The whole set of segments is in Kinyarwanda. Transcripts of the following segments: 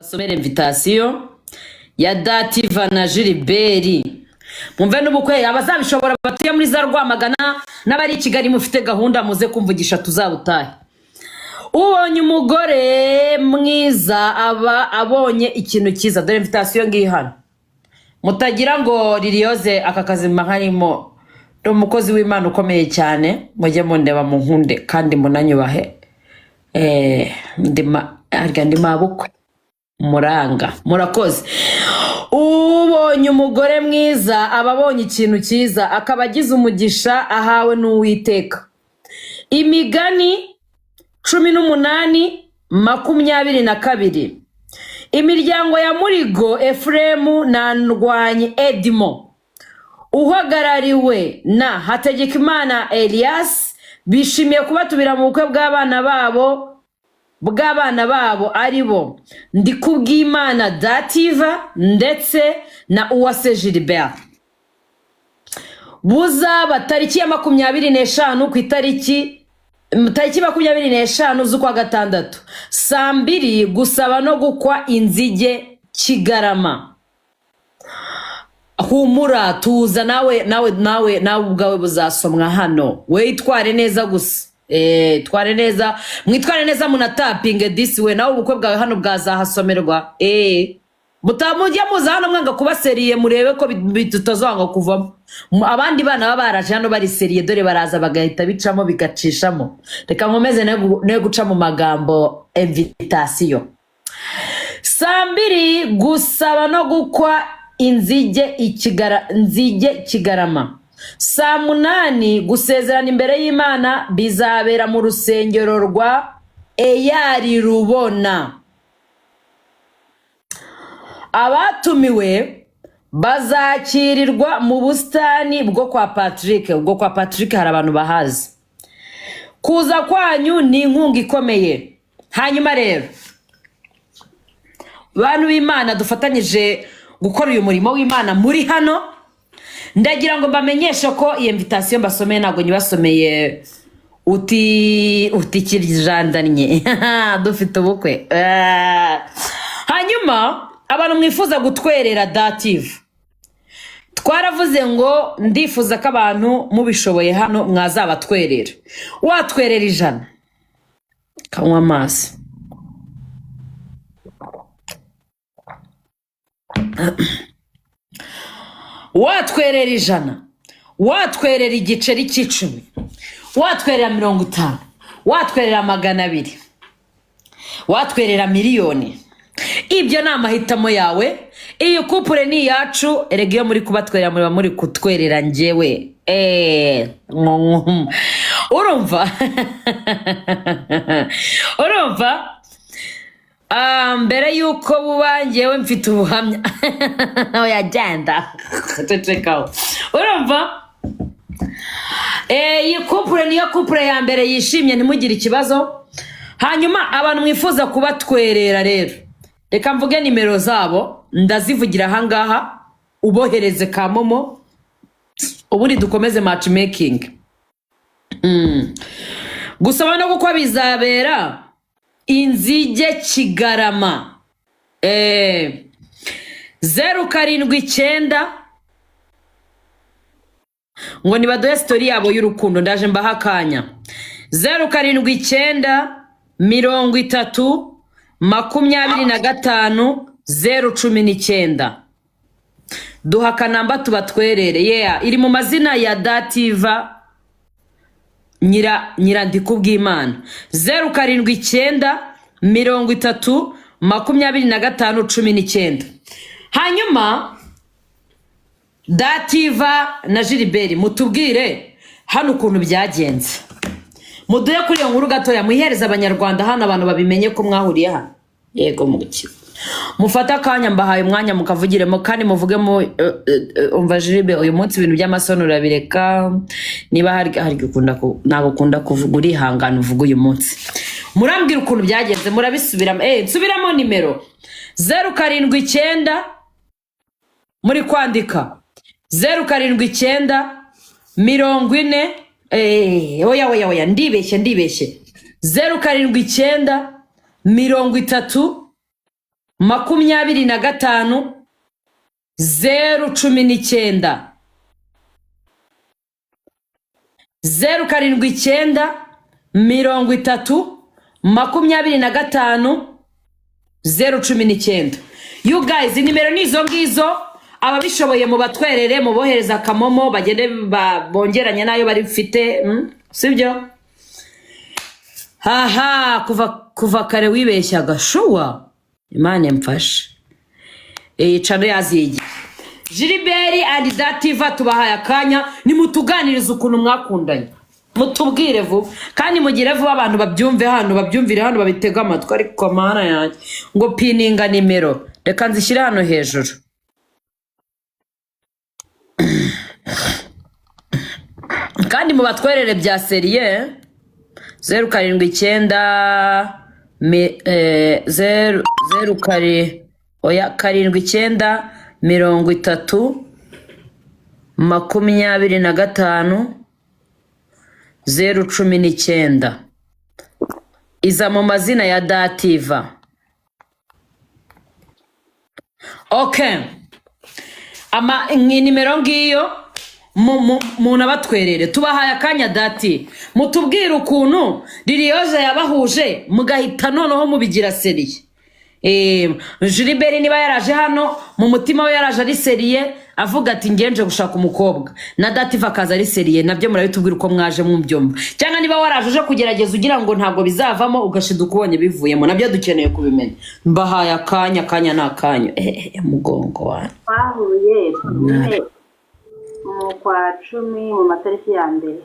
Somere invitation ya Dativa na Gilbert, mwumve n'ubukwe. Abazabishobora batuye muri za Rwamagana n'abari i Kigali mufite gahunda, muze kumvugisha tuzabutahe. Ubonye umugore mwiza aba abonye ikintu cyiza. Dore invitation ngiyi hano. Mutagira ngo Liliose aka kazima nkarimo, ni umukozi w'Imana ukomeye cyane. Mujye mundeba munkunde kandi munanyubahe. Ndima harya ndi mabukwe muranga. Murakoze. Ubonye umugore mwiza aba abonye ikintu cyiza, akaba agize umugisha ahawe n'Uwiteka. Imigani 18:22. Imiryango ya Murigo Efuremu na Ndwanyi Edimo, uhagarariwe na Hategekimana Elias, bishimiye kubatumira mu bukwe bw'abana babo ari bo Ndikubwimana Dativa ndetse na Uwase Gilbert. Buzaba tariki ya 25 ku itariki 25 z'ukwa gatandatu, saa 2, gusaba no gukwa Inzige, Kigarama. Humura, tuza, nawe nawe nawe nawe ubwawe buzasomwa hano. We itware neza gusa. Tware neza, mwitware neza, munatapinge disi. We nawe ubukwe bwawe hano bwazahasomerwa. Mutamujya muza hano mwanga kuba sérieux, murebe ko tutazanga kuvamo. Abandi bana baba baraje hano bari sérieux, dore baraza bagahita bicamo bigacishamo. Reka nkomeze ne guca mu magambo. Invitation saa 2, gusaba no gukwa Inzige Ikigara, Nzige, Kigarama. Saa 8, gusezerana imbere y'Imana, bizabera mu rusengero rwa Eyari Rubona. Abatumiwe bazakirirwa mu busitani bwo kwa Patrick. Ubwo kwa Patrick hari abantu bahazi. Kuza kwanyu ni inkunga ikomeye. Hanyuma rero, bantu b'Imana dufatanyije gukora uyu murimo w'Imana muri hano, ndagira ngo mbamenyeshe ko iyi invitation mbasomeye ntabwo nyibasomeye uti kirijandanye dufite ubukwe. Hanyuma abantu mwifuza gutwerera Dative, twaravuze ngo ndifuza ko abantu mubishoboye hano mwazabatwerera. Watwerera 100, kanywa amazi. Watwerera 100, watwerera igiceri cy'icumi, watwerera 50, watwerera 200, watwerera miliyoni, ibyo ni amahitamo yawe. Iyi couple ni iyacu. Erega iyo muri kubatwerera muba muri kutwerera njyewe. Urumva, urumva. Mbere y'uko buba, njyewe mfite ubuhamya. Oya, genda cecekaho. Urumva, iyi couple niyo couple ya mbere yishimye, ntimugire ikibazo. Hanyuma abantu mwifuza kubatwerera rero, reka mvuge nimero zabo, ndazivugira ahangaha, ubohereze ka MoMo, ubundi dukomeze matchmaking. Gusaba no gukwa bizabera Inzige, Kigarama. 079 ngo nibaduhe story yabo y'urukundo, ndaje mbaha akanya. 079 30 25 019. Duha akanamba tubatwerere. Yeah, iri mu mazina ya Dativa Nyirandikubwimana. 079 30 25 19. Hanyuma Dativa na Gilbert, mutubwire hano ukuntu byagenze, muduhe kuri iyo nkuru gatoya, muyihereze Abanyarwanda hano, abantu babimenye ko mwahuriye hano. Yego, mukiro mufate akanya, mbahaye umwanya mukavugiremo kandi muvuge mu umva Gilbert, uyu munsi ibintu by'amasoni urabireka. Niba hari ukunda ntabwo ukunda kuvuga, urihangana uvuga. Uyu munsi murambwira ukuntu byagenze, murabisubiramo. Nsubiramo nimero: 079, muri kwandika, 079 40. Oya, oya, oya, ndibeshye, ndibeshye. 079 30. 25 019, 079 30 25 019. You guys, nimero ni izo ngizo. Ababishoboye mubatwerere, mubohereza akamomo, bagende bongeranye n'ayo bari bufite, Sibyo? Haha, kuva kare wibeshyaga sure. Imana imfashe, iyi channel yazigiye. Gilbert and Dativa, tubahaye akanya, nimutuganirize ukuntu mwakundanye, mutubwire vuba kandi mugire vuba, abantu babyumve hano, babyumvire hano, babitege amatwi. Ariko mana yanjye, ngo pininga nimero, reka nzishyire hano hejuru. Kandi mubatwerere bya sérieux. 079 0 0 kare, oya, 79 30 25 019, iza mu mazina ya Dativa. Okay, ama ni nimero ngiyo, munabatwerere. Tubahaye akanya, Dati, mutubwire ukuntu Liliyoje yabahuje, mugahita noneho mubigira sérieux. Gilbert niba yaraje hano mu mutima we yaraje ari sérieux, avuga ati ngenje gushaka umukobwa, na Dativa akaza ari sérieux, nabyo murabitubwira uko mwaje mubyumva. Cyangwa niba waraje uje kugerageza ugira ngo ntabwo bizavamo, ugashiduka ubonye bivuyemo, nabyo dukeneye kubimenya. Mbahaye akanya, akanya ni akanya. Mugongo wanjye. Twahuye nyine mu kwa 10, mu matariki ya mbere.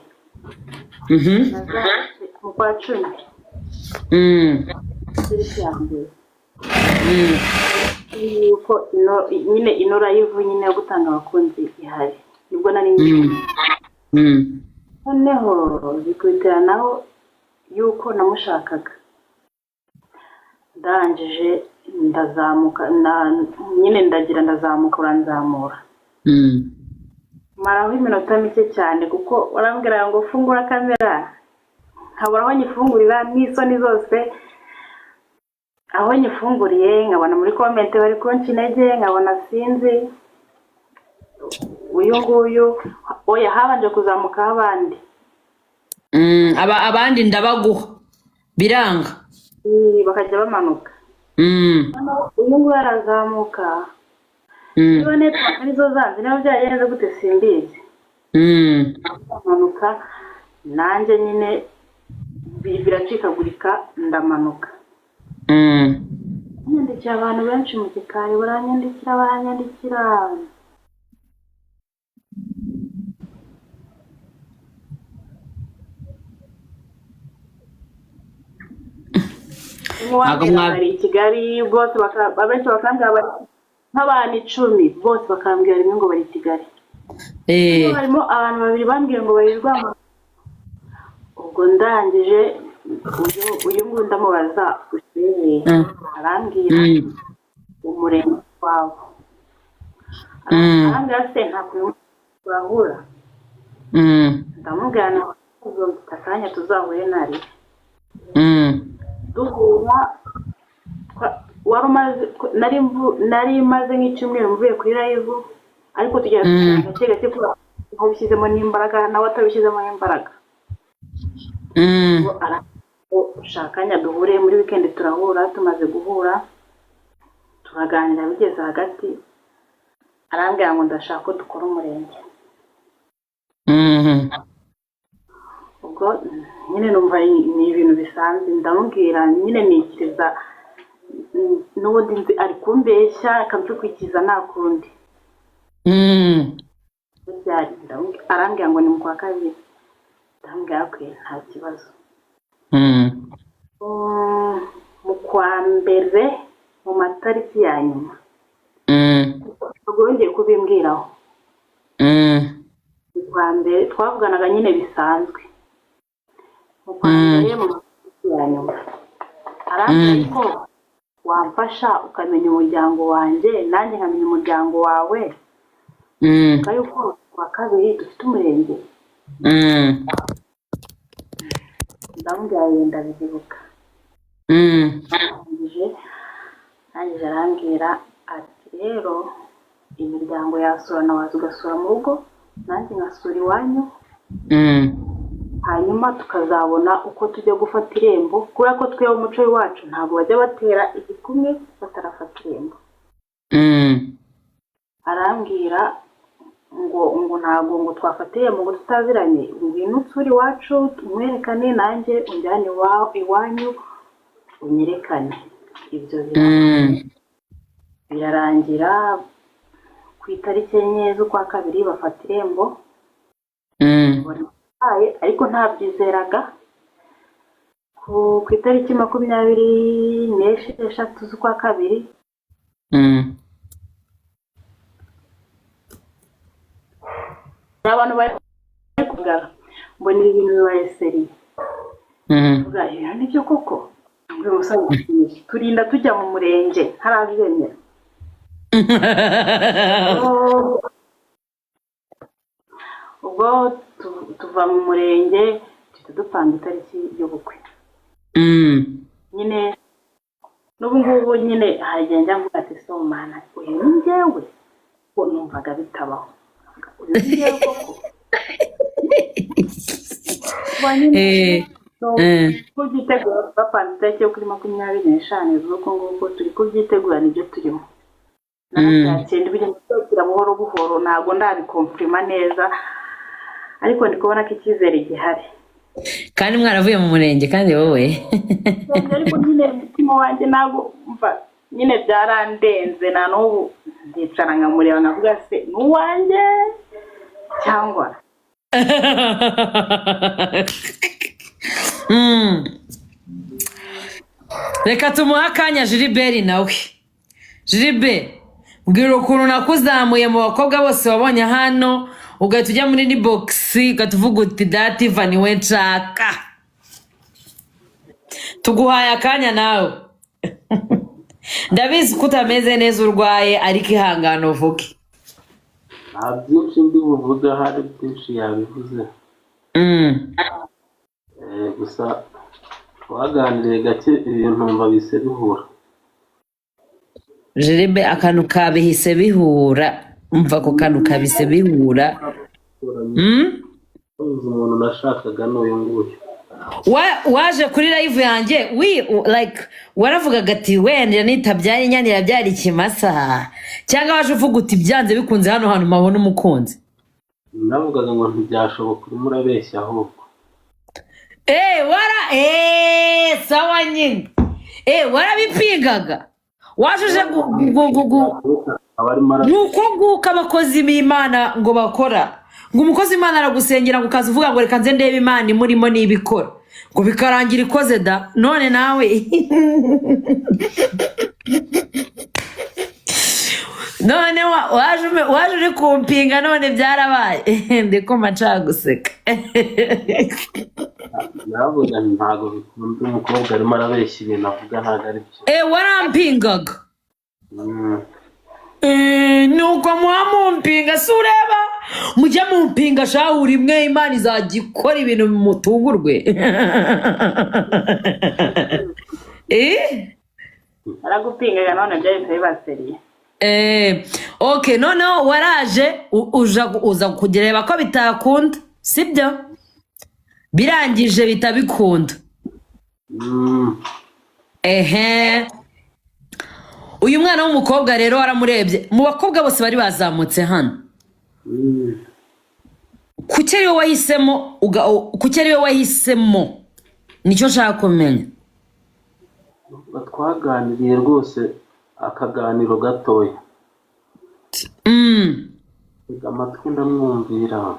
Mu kwa 10, itariki ya mbere, yuko ino nyine, ino live nyine yo gutanga abakunzi ihari, nibwo nari ngiye. Noneho bikubitiraho yuko namushakaga, ndangije ndazamuka, nyine ndagira ndazamuka, uranzamura. Maraho iminota mike cyane, kuko warambwira ngo fungura kamera, nkabura aho nyifungurira n'isoni zose. Aho nyifunguriye nkabona muri comment bari kunca intege, nkabona sinzi uyu nguyu, oya, habanje kuzamukaho abandi. Abandi ndabaguha biranga. Bakajya bamanuka. Uyu nguyu arazamuka. Niba network arizo zanze, niba byagenze gute simbizi. Amanuka, nanjye nyine biracikagurika, ndamanuka. Nyandikira abantu benshi mu gikari, baranyandikira, baranyandikira. Ntabwo Uwambwira bari i Kigali bose, abenshi bakambwira bari nk'abantu 10, bose bakambwira rimwe ngo bari i Kigali. Harimo abantu babiri bambwiye ngo bari Rwamagana. Ubwo ndangije, uyu nguyu ndamubaza utuye, arambwira umurenge wabo. Arambwira se nta kuntu twahura? Ndamubwira nti mfite akanya, tuzahure nari. Duhura, wari umaze, nari maze nk'icyumweru mvuye kuri live, ariko tugera gake gake kubera ko bishyizemo n'imbaraga, nawe atabishyizemo n'imbaraga. Ushaka akanya duhure muri weekend, turahura. Tumaze guhura turaganira, bigeze hagati arambwira ngo ndashaka ko dukora umurenge. Ubwo nyine numva ni ibintu bisanzwe, ndamubwira nyine nikiriza, n'ubundi nzi ari kumbeshya, akabyukurikiza nta kundi. Byari arambwira ngo ni mu kwa kabiri, ndamubwira ko nta kibazo. Mu kwa mbere, mu matariki ya nyuma, ubwo yongeye kubimbwiraho. Mu kwa mbere twavuganaga nyine bisanzwe, mu kwa mbere mu matariki ya nyuma arambwira ko wamfasha ukamenya umuryango wanjye, nanjye nkamenya umuryango wawe, yuko kwa kabiri dufite umurenge. Ndamubwira yenda ndabyibuka. Arangije Arangije arambwira ati: "Rero imiryango yasurana, waza ugasura mu rugo, nanjye ngasura iwanyu, hanyuma tukazabona uko tujya gufata irembo, kubera ko twebwe umuco w'iwacu ntabwo bajya batera igikumwe batarafata irembo." Arambwira ngo ntabwo ngo twafata irembo ngo tutaziranye, ngwino usure iwacu tumwerekane, nanjye unjyane iwanyu unyerekane. Ibyo birarangira ku itariki 4 z'ukwa kabiri bafata irembo. Barahaye, ariko ntabyizeraga. Ku itariki 26 z'ukwa kabiri abantu bari kugara, mbona ibi bintu bibaye sérieux. Mvuga: "Ibintu nibyo koko?" Uyu musore ati, turinda tujya mu murenge ntarabyemera. Ubwo tuva mu murenge, duhita dupanga itariki y'ubukwe. Nyine n'ubu ngubu nyine hari igihe njya mvuga ati: "So mana, uyu ni njyewe?" Ko numvaga bitabaho. Uyu ni njyewe koko? Kuba nyine so, kubyitegura, bapanze itariki yo kuri 25 z'uko nguko turi kubyitegura, nibyo turimo. Narabyakira, bigenda byakira buhoro buhoro, ntabwo ndabiconfirma neza, ariko ndi kubona ko icyizere gihari. Kandi mwaravuye mu murenge, kandi wowe Ariko nyine umutima wanjye ntabwo mva, nyine byarandenze. Na n'ubu ndicara nkamureba nkavuga: "Se ni uwanjye cyangwa?" Reka tumuhe akanya Gilbert nawe. Gilbert, mbwira ukuntu nakuzamuye mu bakobwa bose wabonye hano, ugahita ujya muri inbox, ugahita uvuga uti: "Dativa niwe nshaka." Tuguhaye akanya nawe. Ndabizi ko utameze neza, urwaye, ariko ihangane uvuge. Nta byinshi ndi buvuge, hari byinshi yabivuze. Gusa twaganiriye gake, ibintu numva bise bihura. Gilbert, akantu kabihise bihura, umva ako kantu kabise bihura. Uzi umuntu nashakaga n'uyu nguyu. Waje kuri live yanjye wi like waravugaga ati: "Wenda nitabyara inyana irabyara ikimasa," cyangwa waje uvuga uti: "Byanze bikunze hano hantu mpabona umukunzi"? Navugaga ngo ntibyashoboka, urimo urabeshya ahubwo. Eh, wara sawa nyine, warabipingaga, waje uje Aba arimo Nuko nguko abakozi b'Imana ngo bakora, ngo umukozi w'Imana aragusengera, ngo ukaza uvuga ngo: "Reka nze ndebe Imana imurimo niba ikora," ngo bikarangira ikoze da. None nawe, none waje uri kumpinga, none byarabaye. Ndi kumva nshaka guseka. Navuga nti ntabwo bikunda, umukobwa arimo arabeshya, ibintu avuga ntabwo ari byo. Warampingaga. Nuko muba mumpinga, si ureba mujya mumpinga shahu, rimwe Imana izajya ikora ibintu mutungurwe. Naragupingaga, none byahise biba sérieux. Ok, noneho waraje uja uza kureba ko bitakunda, sibyo? Birangije bitabikunda. Ehe, uyu mwana w'umukobwa rero waramurebye mu bakobwa bose bari bazamutse hano, kuki ariwe wahisemo? Kuki ariwe wahisemo? Nicyo nshaka kumenya. Twaganiriye rwose akaganiro gatoya. Tega amatwi ndamwumvira.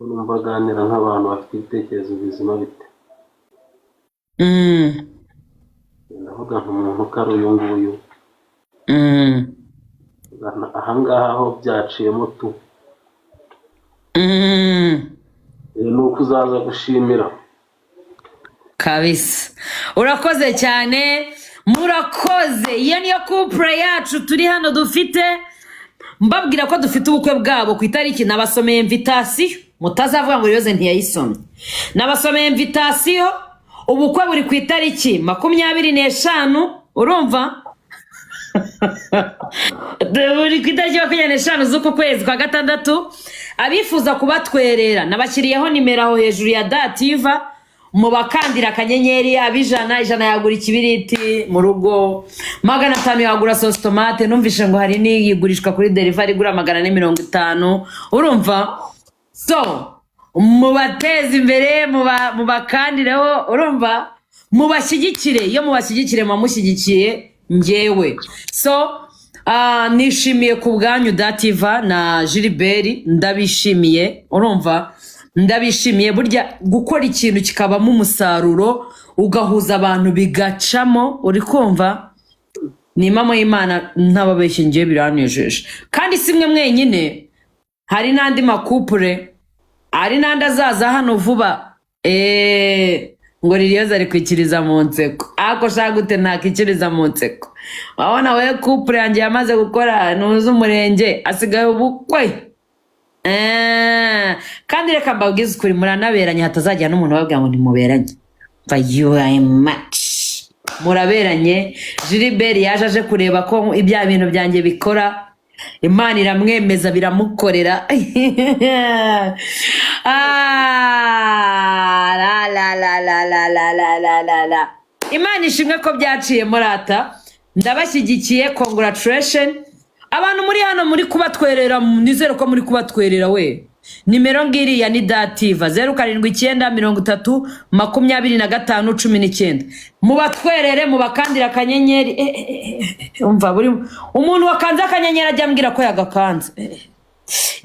Numva aganira nk'abantu bafite ibitekerezo bizima bite. Ndavuga nka umuntu ko ari uyu nguyu. Ahangaha ho byaciyemo tu. Ni uko uzaza gushimira. Kabisa, urakoze cyane, murakoze. Iyo niyo couple yacu turi hano dufite. Mbabwira ko dufite ubukwe bwabo ku itariki, nabasomeye invitation, mutazavuga ngo yoze ntiyayisomye. Nabasomeye invitation. Ubukwe buri ku itariki 25. Urumva, buri ku itariki 25 z'uku kwezi kwa gatandatu. Abifuza kubatwerera nabashyiriyeho nimero aho hejuru ya Dativa, mubakandira akanyenyeri. Ab'ijana, 100 yagura ikibiriti mu rugo, 500 yagura sauce tomate. Numvishe ngo hari n'iyigurishwa kuri delivery igura 450. Urumva, so mubateze imbere, mubakandireho, urumva, mubashyigikire. Iyo mubashyigikire muba mushyigikiye njyewe. So nishimiye ku bwanyu, Dativa na Gilbert, ndabishimiye. Urumva, ndabishimiye. Burya gukora ikintu kikabamo umusaruro, ugahuza abantu bigacamo, uri kumva, ni impamo y'Imana. Ntababeshye, ngewe biranejeje. Kandi si mwe mwenyine, hari n'andi ma couple, hari n'andi azaza hano vuba. Ngo Liliyoza ari kwikiriza mu nseko, ariko shaka gute ntakikiriza mu nseko? Wabona we couple yanjye yamaze gukora ntuzi umurenge, asigaye ubukwe. Kandi reka mbabwize ukuri, muranaberanye, hatazajya n'umuntu ubabwira ngo ntimuberanye. But you are match, muraberanye. Gilbert yaje aje kureba ko ibya bintu byanjye bikora, Imana iramwemeza, biramukorera. Ah, la la la la la la la la la la, Imana ishimwe ko byaciye. Murata, ndabashyigikiye, congratulation. Abantu muri hano muri kubatwerera, nizere ko muri kubatwerera we. Nimero ngiriya ni Dativa, 079 30 25 19. Mubatwerere, mubakandire akanyenyeri. Umva, buri umuntu wakanze akanyenyeri ajya ambwira ko yagakanze.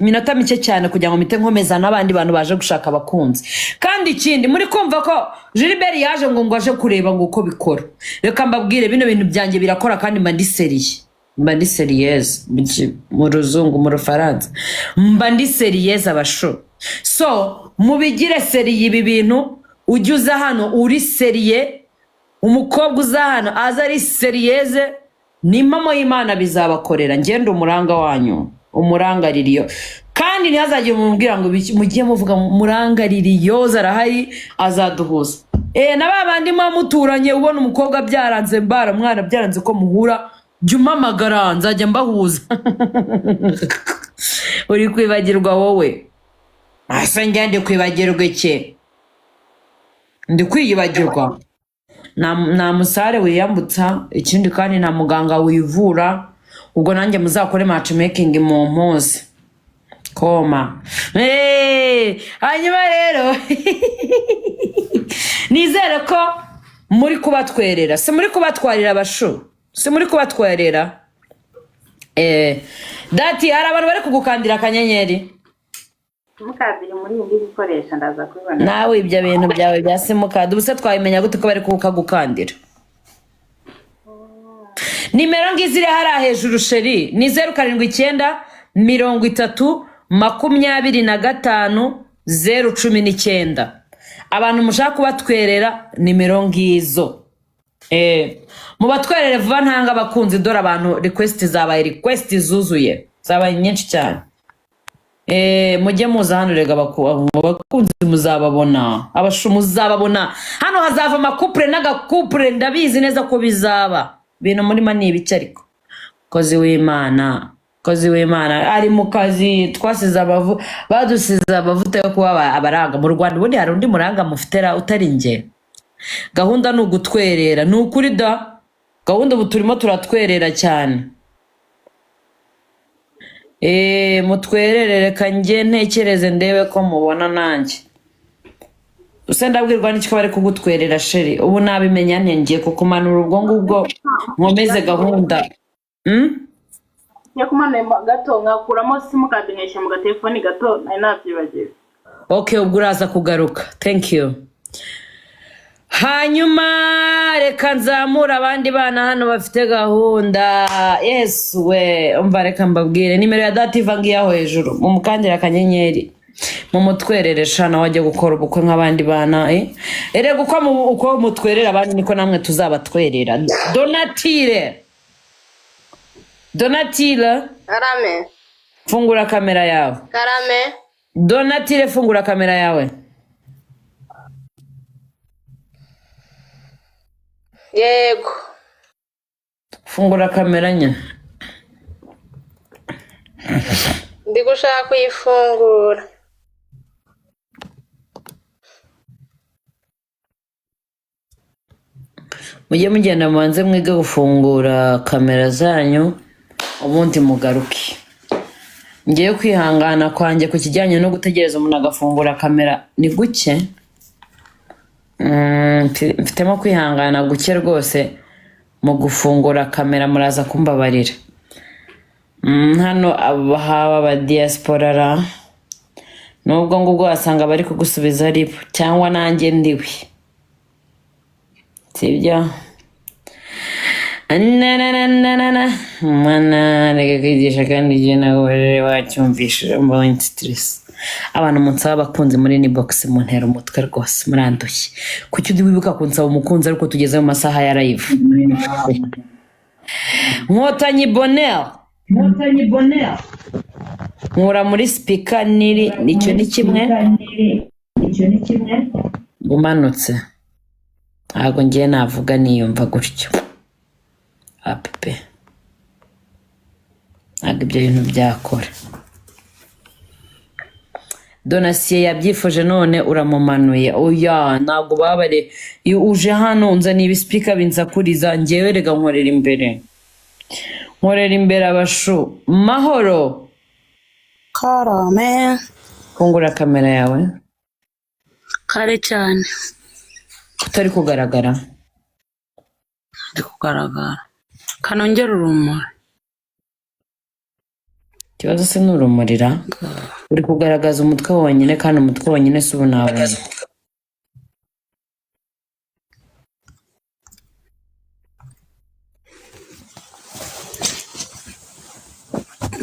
Iminota mike cyane kugira ngo mpite nkomeza n'abandi bantu baje gushaka abakunzi. Kandi ikindi, muri kumva ko Gilbert yaje ngo aje kureba ngo uko bikora. Reka mbabwire, bino bintu byanjye birakora kandi mba ndi sérieux, mba ndi sérieuse mu ruzungu, mu rufaransa, mba ndi sérieuse abashu. So mubigire sérieux ibi bintu. Ujye uza hano uri sérieux, umukobwa uza hano aza ari sérieuse, ni impamo y'Imana bizabakorera. Ngende umuranga wanyu, umurangaririyo. Kandi ntihazagire umuntu umbwira ngo mujye muvuga murangaririyo arahari, azaduhuza. Na ba bandi muba muturanye, ubona umukobwa byaranze, mbara mwana byaranze ko muhura, jya umpamagara, nzajya mbahuza. Uri kwibagirwa wowe. Ese njya ndi kwibagirwa iki? Ndi kwiyibagirwa? Nta musare wiyambutsa. Ikindi kandi, nta muganga wivura. Ubwo nanjye muzakore matchmaking mu mpuze koma. Hanyuma rero nizere ko muri kubatwerera. Si muri kubatwarira abashu? Si muri kubatwerera? Dati, hari abantu bari kugukandira akanyenyeri. Simukadi muri iyi ndi gukoresha, ndaza kubibona. Nawe ibyo bintu byawe bya simukadi, ubu se twabimenya gute ko bari kukagukandira? Nimero ngizi iri hariya hejuru, chérie, ni 079 30 25 019. Abantu mushaka kubatwerera, nimero ngizo. Mubatwerere vuba, ntanga abakunzi. Dore abantu, request zabaye request zuzuye, zabaye nyinshi cyane. Mujye muza hano rega, abakunzi muzababona, abashu muzababona hano. Hazava ama couple n'aga couple, ndabizi neza ko bizaba. Ibintu murimo ni ibiki? Ariko kozi w'Imana, kozi w'Imana ari mu kazi. Twasize abavu, badusize amavuta yo kuba abaranga mu Rwanda. Ubundi hari undi muranga mufitera utari njye? Gahunda ni ugutwerera, ni ukuri da. Gahunda ubu turimo turatwerera cyane. Mutwerere. Reka njye ntekereze ndebe ko mubona nanjye. Use ndabwirwa n'icyo bari kugutwerera, chérie? Ubu nabimenya nte? Ngiye kukumanura ubwo ngubwo nkomeze gahunda. Njya kumanura gato, nkakuramo simukadi, nkayishyira mu gatelefoni gato, nari nabyibagiwe. Okay, ubwo uraza kugaruka. Thank you. Hanyuma reka nzamure abandi bana hano bafite gahunda. Yesu we, umva, reka mbabwire nimero ya Dativa ngiyaho hejuru, mumukandire akanyenyeri, mumutwerere shana, wajya gukora ubukwe nk'abandi bana. Erega uko mutwerera abandi niko namwe tuzabatwerera. Donatire, Donatire. Karame. Fungura kamera yawe. Karame. Donatire, fungura kamera yawe. Yego. Fungura kamera nyine. Ndi gushaka kuyifungura. Mujye mugenda mubanze mwige gufungura kamera zanyu, ubundi mugaruke. Ngewe kwihangana kwanjye ku kijyanye no gutegereza umuntu agafungura kamera ni guke. Mfitemo kwihangana guke rwose mu gufungura kamera, muraza kumbabarira. Hano haba aba diaspora ra, nubwo ngubwo wasanga bari kugusubiza aribo cyangwa nanjye ndiwe, sibyo? Na mwana, reka kwigisha kandi igihe nawe wacyumvishije mbonye stress. Abantu munsaba abakunzi muri inbox muntera umutwe rwose, murandushye. Kuki udi wibuka kunsaba umukunzi ariko tugeze mu masaha ya live? Nkotanyi Bonheur, Nkotanyi Bonheur, nkura muri speaker niri icyo ni kimwe umanutse, ntabwo ngiye navuga niyumva gutyo apepe, ntabwo ibyo bintu byakora. Donasiye yabyifuje none uramumanuye. Oya, ntabwo babare. Iyo uje hano unzaniye ibisipika binsakuriza, ngewe rega nkorera imbere, nkorera imbere abashu. Mahoro. Karame. Fungura kamera yawe. Kare cyane. Utari kugaragara. Ndi kugaragara, kanongera urumuri. Ikibazo se ni urumurira? Uri kugaragaza umutwe wonyine, kandi umutwe wonyine si ubu nabonye.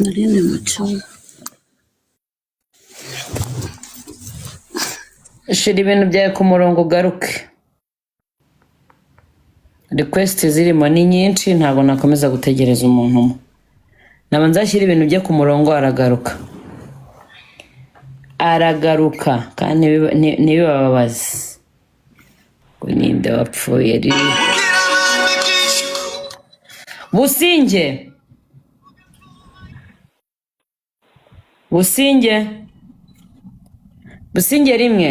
Nari ndi mu cyumba. Shira ibintu byawe ku murongo ugaruke. Request zirimo ni nyinshi, ntabwo nakomeza gutegereza umuntu umwe. Nabanza ashyira ibintu bye ku murongo, aragaruka, aragaruka kandi ntibibababaze ngo ninde wapfuye riri. Businge, Businge, Businge rimwe,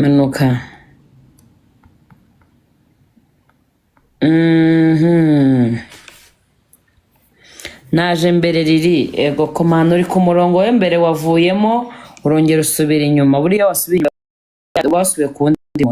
manuka. Naje mbere riri ego komanda, uri ku murongo w'imbere wavuyemo urongera usubira inyuma, buriya wasubiye inyuma, wasubiye ku wundi.